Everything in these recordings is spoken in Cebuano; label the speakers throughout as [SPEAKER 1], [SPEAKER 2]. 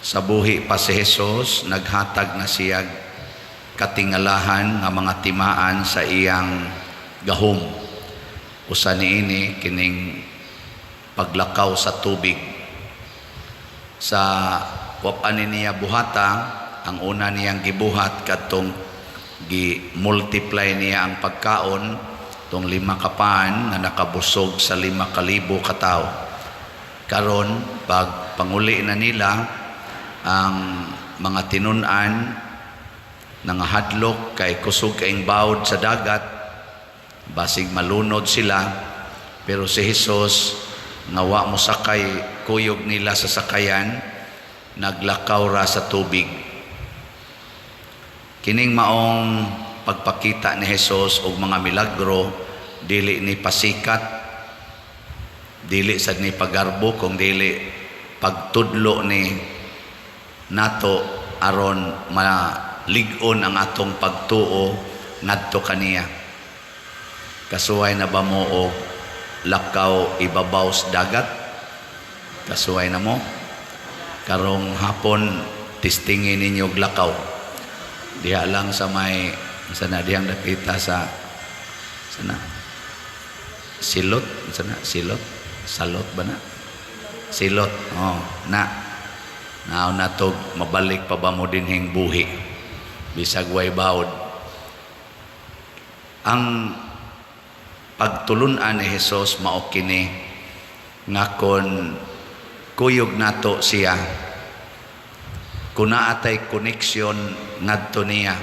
[SPEAKER 1] Sa buhi pa si Jesus, naghatag na siya katingalahan nga mga timaan sa iyang gahom. Usa niini kining paglakaw sa tubig. Sa wa pa ni niya buhata, ang una niyang gibuhat kadtong gi-multiply niya ang pagkaon, tong 5 ka pan nga nakabusog sa 5,000 ka tawo. Karon pag panguli na nila ang mga tinun-an, nangahadlok kay kusog kaing bawd sa dagat, basig malunod sila, pero si Jesus nga wa mo sakay kuyog nila sa sakayan, naglakaw ra sa tubig. Kining maong pagpakita ni Jesus og mga milagro, dili ni pasikat, dili sad ni pagarbo, kung dili pagtudlo ni nato aron malig-on ang atong pagtuo ngadto kaniya. Kasuway na ba mo og lakaw ibabaw sa dagat? Kasuway na mo? Karong hapon testingin ninyo og lakaw. Diha lang sa may sa na dihang dapita sa na silot, sa na silot, salot ba na? Silot. Oh, na. Nao na tog mabalik pa ba mo dinhing buhi? Bisag way bawod. Ang pagtulun-an ni Jesus mao kini nga kon kuyog nato siya, kun naa tay connection ngadto niya,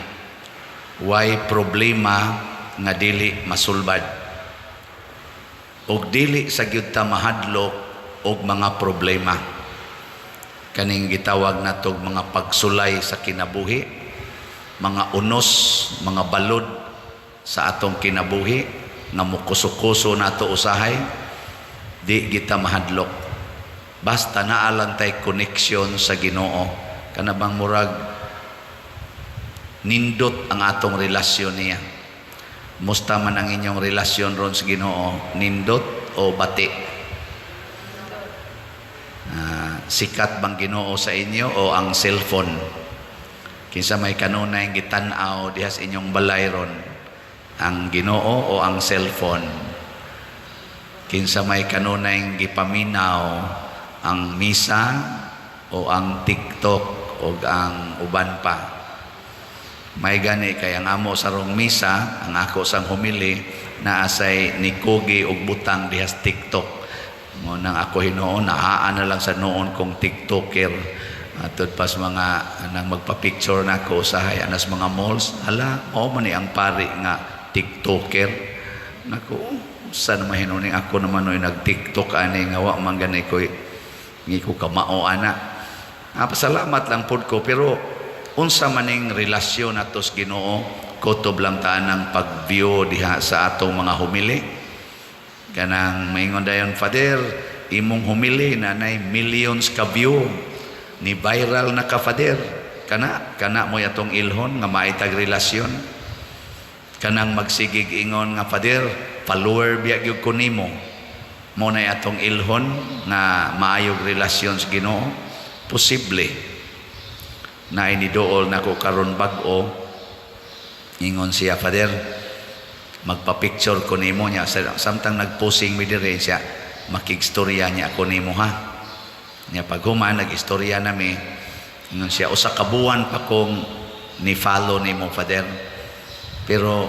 [SPEAKER 1] way problema nga dili masulbad ug dili sa gyud ta mahadlok og mga problema, kaning gitawag natog mga pagsulay sa kinabuhi, mga unos, mga balod sa atong kinabuhi nga mukuso-kuso nato usahay. Di kita mahadlok basta naa lang tay connection sa Ginoo, kana bang murag nindot ang atong relasyon niya. Musta man ang inyong relasyon ron sa Ginoo? Nindot o bati? Sikat bang Ginoo sa inyo o ang cellphone? Kinsa may kanunay gitan-aw diha sa inyong balay ron? Ang Ginoo o ang cellphone? Kinsa may kanunay gipaminaw, ang misa o ang TikTok o ang uban pa? May gani kay ang amo sarong misa, ang ako sang homily, naa say nikugi og butang diha sa TikTok. Mo nang ako hinuon naa na lang sa noon kong TikToker. Atud pas mga anang magpa-picture na ako usahay anas mga malls, hala, mao man ni ang pari nga TikToker. Nako, sa naman hinuon ako naman oy nag-TikTok ani nga wa man gani ko ngi ko kamao ana. Pasalamat lang pud ko, pero unsa maning relasyon nato sa Ginoo? Kutob lang ta ng pag-view diha sa atong mga homily? Kanang maingon dayon, "Father, imong homily nanay millions ka view, ni viral na ka, Father." Kana kana mo atong ilhon nga maitag relasyon? Kanang magsigig ingon nga, "Father, follower biya gyud ko nimo," mo na atong ilhon nga maayog relasyon sa Ginoo? Posible na inidool nako karon bag-o. Ingon siya, "Father, magpa-picture ko nimo." Niya samtang nagposing mi dire siya, "Makigstorya niya ako nimo ha." Niya pag human nag-istorya nami, ingon siya, "Usa ka buwan pa kong ni follow nimo, Father, pero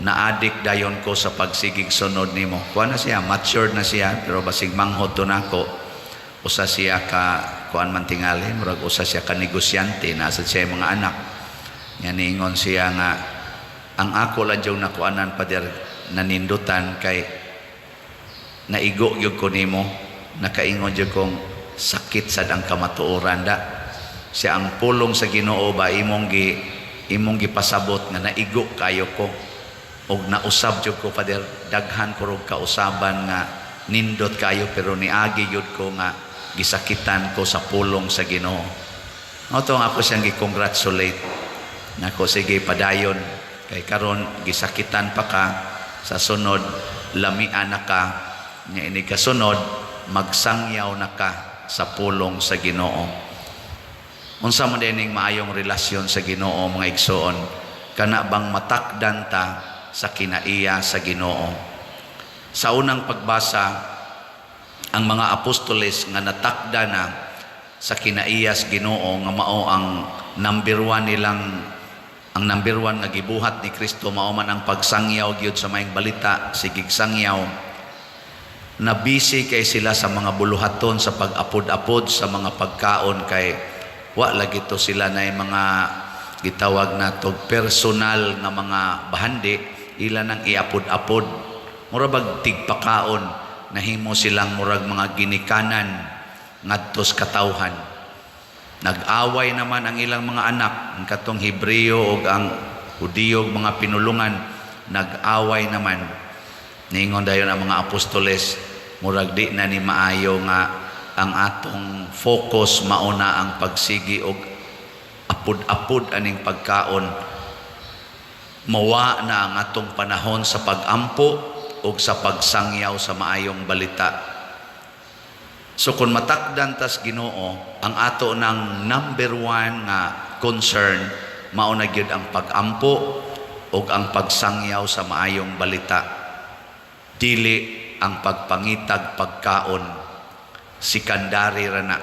[SPEAKER 1] na-addict dayon ko sa pagsigig sunod nimo." Kuan na siya, matured na siya, pero basig manghod to nako. Usa siya ka kuan man tingali, murag usa siya ka negosyante, nasa siya mga anak. Nga niingon siya nga ang ako lang yung nakuanan, Father, nanindutan kay naigo gyud ko nimo, nakaingon gyud kong sakit sad ang kamatuoran da. Siya ang pulong sa Ginoo ba imong gipasabot nga naigo kayo ko og nausab jud ko, Father, daghan ko rog kausaban nga nindot kayo, pero niagi gyud ko nga gisakitan ko sa pulong sa Ginoo. Mao to ang ako siyang gi-congratulate nako, "Sige, padayon, kay karon gisakitan pa ka, sa sunod lamian na ka nya, ini kasunod magsangyaw na ka sa pulong sa Ginoo." Unsa man dining maayong relasyon sa Ginoo, mga igsoon? Kana bang matakdan ta sa kinaiya sa Ginoo. Sa unang pagbasa, ang mga apostoles nga natakda na sa kinaiya sa Ginoo, nga mao ang number one nilang, ang number one nga gibuhat ni Kristo mao man ang pagsangyaw gyud sa maayong balita, sigig sangyaw. Na busy kay sila sa mga buluhaton sa pag-apod-apod sa mga pagkaon, kay wa lagi to sila na mga gitawag nato personal nga mga bahandi, ila nang iapod-apod, mura bag tigpakaon. Nahimo silang murag mga ginikanan ngadto sa katawhan. Nag-away naman ang ilang mga anak, ang katong Hebreo ug ang Hudiyo, ug mga pinulungan, nag-away naman. Ningon dayon ang mga apostoles, murag di na ni maayo nga ang atong focus mauna ang pagsigi og apod-apod aning pagkaon. Mawa na ang atong panahon sa pagampo ug sa pagsangyaw sa maayong balita. So kung matakdan tas Ginoo, ang ato ng number one nga concern mao na gyud ang pagampo ug ang pagsangyaw sa maayong balita. Dili ang pagpangitag pagkaon, secondary ra na.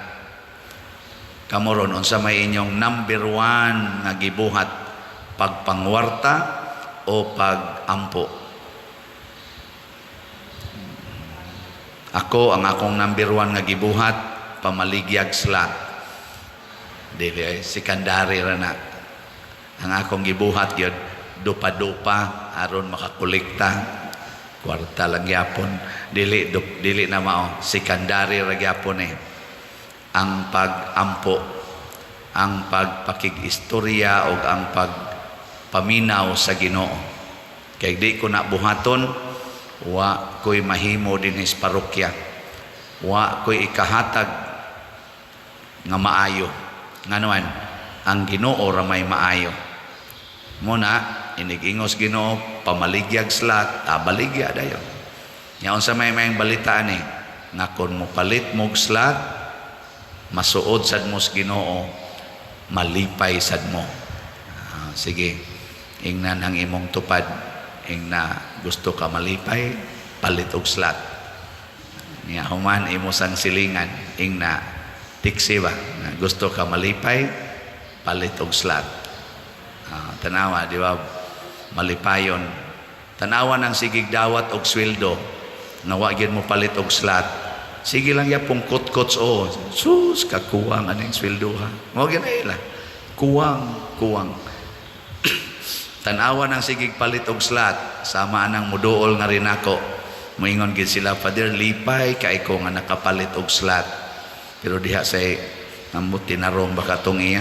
[SPEAKER 1] Kamo ron, unsa may inyong number one nga gibuhat, pagpangwarta o pagampo? Ako, ang akong number one nga gibuhat, pamaligyag slot. Dili ay secondary ra na. Ang akong gibuhat gyud, dupa-dupa aron makakolekta kwarta lang gyapon. Dili dili na mao, secondary ra gyapon eh. Ang pagampo, ang pagpakig-istorya ug ang pagpaminaw sa Ginoo. Kay di ko na buhaton, wa ko'y mahimo dinhi sa parokya. Wa ko'y ikahatag nga maayo. Nganuan, ang Ginoo ra may maayo. Muna, inig-ingos Ginoo, pamaligyag slot, baligya dayon. Nya unsa may mayang balita ni nga kung mopalit mo og slot, masuod sad mo sa Ginoo, malipay sad mo. Ah, sige, ingnan ang imong tupad, ingna gusto ka malipay, palit og slot. Nya human imo sang silingan, ingna tiksi ba, nga gusto ka malipay, palit og slot. Ah, tanawa, di ba? Malipayon. Tanawa ng sigig dawat og sweldo, nga wa gyud mo palit og slot. Sige lang yapong kutkots o. Sus, kakuwang aning sweldo ha. Mao gyud na ila. Kuwang, kuwang. Tanawa ng sigig palit og slot, sama anang muduol nga rin ako. Moingon gid sila, "Father, lipay kay ko nga nakapalit og slot." Pero diha say amot tinarong baka tong iya.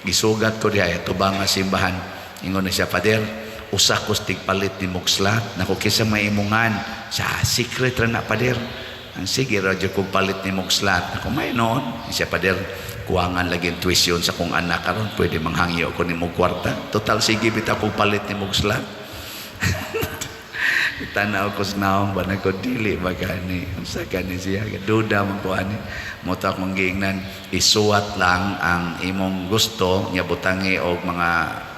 [SPEAKER 1] Gisugat ko diha tubang nga simbahan. Ingon na siya, "Father, usa ko tigpalit ni mog slot. Nako, kinsa may imungan sa secret ra na, Father." Ang sige ra jud kong palit ni mog slot. Ako may noon. Siya, "Father, kuwangan lagi ang tuition sa kong anak karon, pwede manghangyo ko nimo kwarta. Total sige bitaw kong palit ni mog slot." Tanaw ko sa naong ba na ko, dili ba gani, unsa gani siya, duda man ko ani. Mo to akong giingnan, isuwat lang ang imong gusto nya, butangi og mga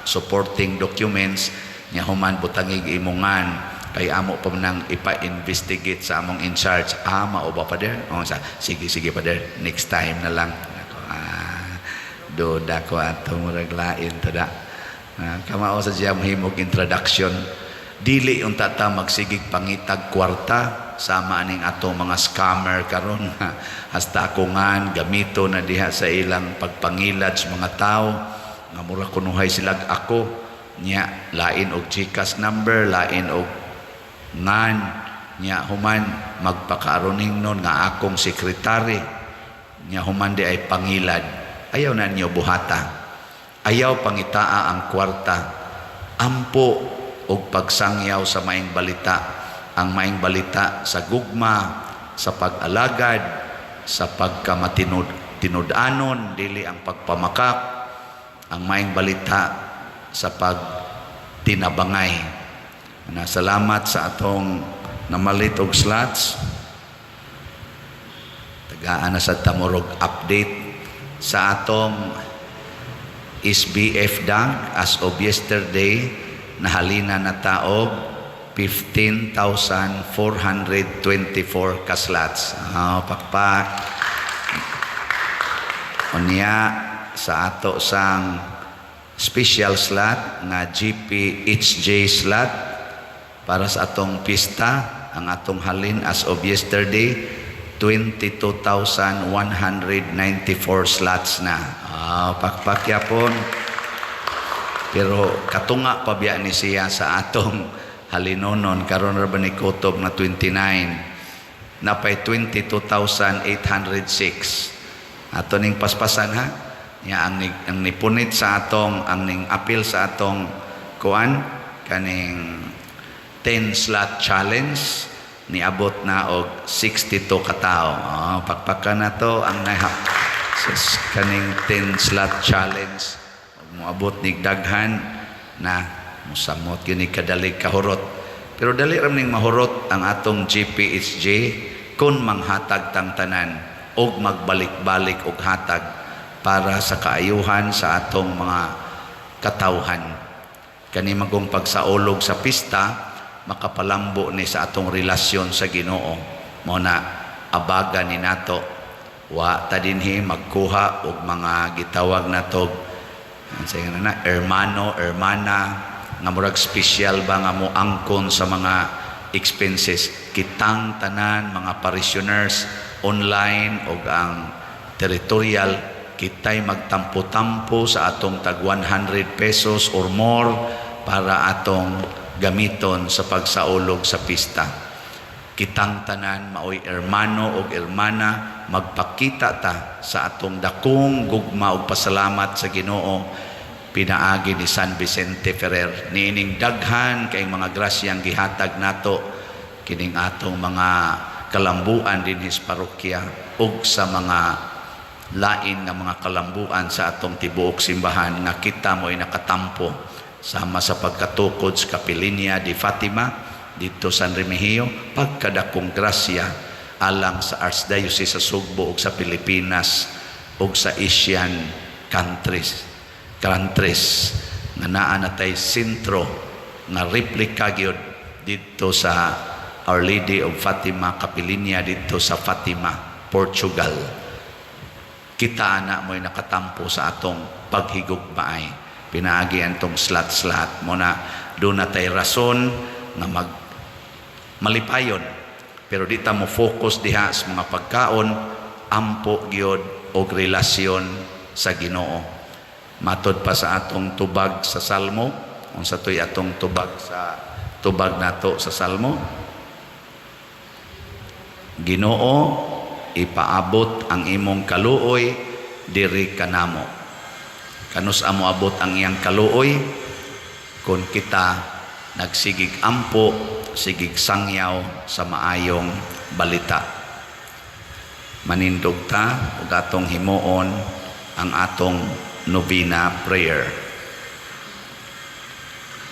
[SPEAKER 1] supporting documents nya, human butangi imongan, kay amo pa man nang ipa-investigate sa among in charge. Ah, mao ba, Father? Oh, sa sige, sige, Father, next time na lang. Ako, ah, duda ko ato, murag lain to da. Ah, kamao sa siya mahimog introduction. Dili unta ta magsigig pangitag kwarta sama aning atong mga scammer karon. Hasta ako ngan gamito na diha sa ilang pagpangilad sa mga tao nga mura kunuhay sila ako nya, lain og GCash number, lain og ngan nya, human magpakaaroning nun nga akong sekretary nya, human di ay pangilad. Ayaw na ninyo buhata, ayaw pangitaa ang kwarta. Ampo og pagsangyaw sa maayong balita, ang maayong balita sa gugma, sa pag-alagad, sa pagkamatinud tinud-anon, dili ang pagpamakak, ang maayong balita sa pagtinabangay na. Salamat sa atong namalit og slots. Tagaan na sa tamurog update sa atong SBF Dag as of yesterday, nahalina na ta og 15,424 ka slots. Oh, pakpak. Unya sa ato sang special slot nga GPHJ slot para sa atong pista, ang atong halin as of yesterday, 22,194 slots na. Ah, pakpak yapon. Pero katunga pa biya ni siya sa atong halinonon karon ra ba ni kutob na 29, napay 22,806 ato ning paspasan ha. Ya, ang nipunit sa atong, ang ning apil sa atong kuan kaning 10 slot challenge, niabot na og 62 katao. Oh, pakpakan na to ang naha sa kaning 10 slot challenge. Ug moabot nig daghan na, musamot gyud ni kadalig kahurot. Pero dali ra ning mahurot ang atong GPHJ kung manghatag tang tanan og magbalik-balik og hatag para sa kaayuhan sa atong mga katawhan. Kani magong pagsaulog sa pista, makapalambo ni sa atong relasyon sa Ginoo. Mo na abaga ni nato. Wa ta dinhi magkuha og mga gitawag nato, unsa nga na, hermano, hermana, nga murag special ba nga mo angkon sa mga expenses. Kitang tanan mga parishioners online og ang territorial, kitay magtampo-tampo sa atong tag 100 pesos or more para atong gamiton sa pagsaulog sa pista. Kitang tanan maoy hermano og hermana, magpakita ta sa atong dakong gugma ug pasalamat sa Ginoo pinaagi ni San Vicente Ferrer niining daghan kay mga grasyang gihatag nato kining atong mga kalambuan dinhi sa parokya ug sa mga lain nga mga kalambuan sa atong tibuok simbahan nga kita mo'y nakatampo sama sa pagkatukod sa Kapilinya di Fatima dito San Remigio, pagkadakong grasya alang sa Archdiocese sa Sugbo ug sa Pilipinas ug sa Asian countries nga naa na tay sentro nga replika gyud dito sa Our Lady of Fatima Kapilinya dito sa Fatima, Portugal. Kita ana mo'y nakatampo sa atong paghigugmaay pinaagi antong slot-slot. Mo na doon na tay rason nga mag malipayon, pero di ta mo focus diha sa mga pagkaon. Ampo gyud og relasyon sa Ginoo. Matod pa sa atong tubag sa Salmo, unsa to'y atong tubag sa tubag nato sa Salmo? "Ginoo, ipaabot ang imong kaluoy diri kanamo." Kanus amo abot ang iyang kaluoy? Kung kita nagsigig ampo, sigig sangyaw sa maayong balita. Manindog ta ug atong himuon ang atong novena prayer.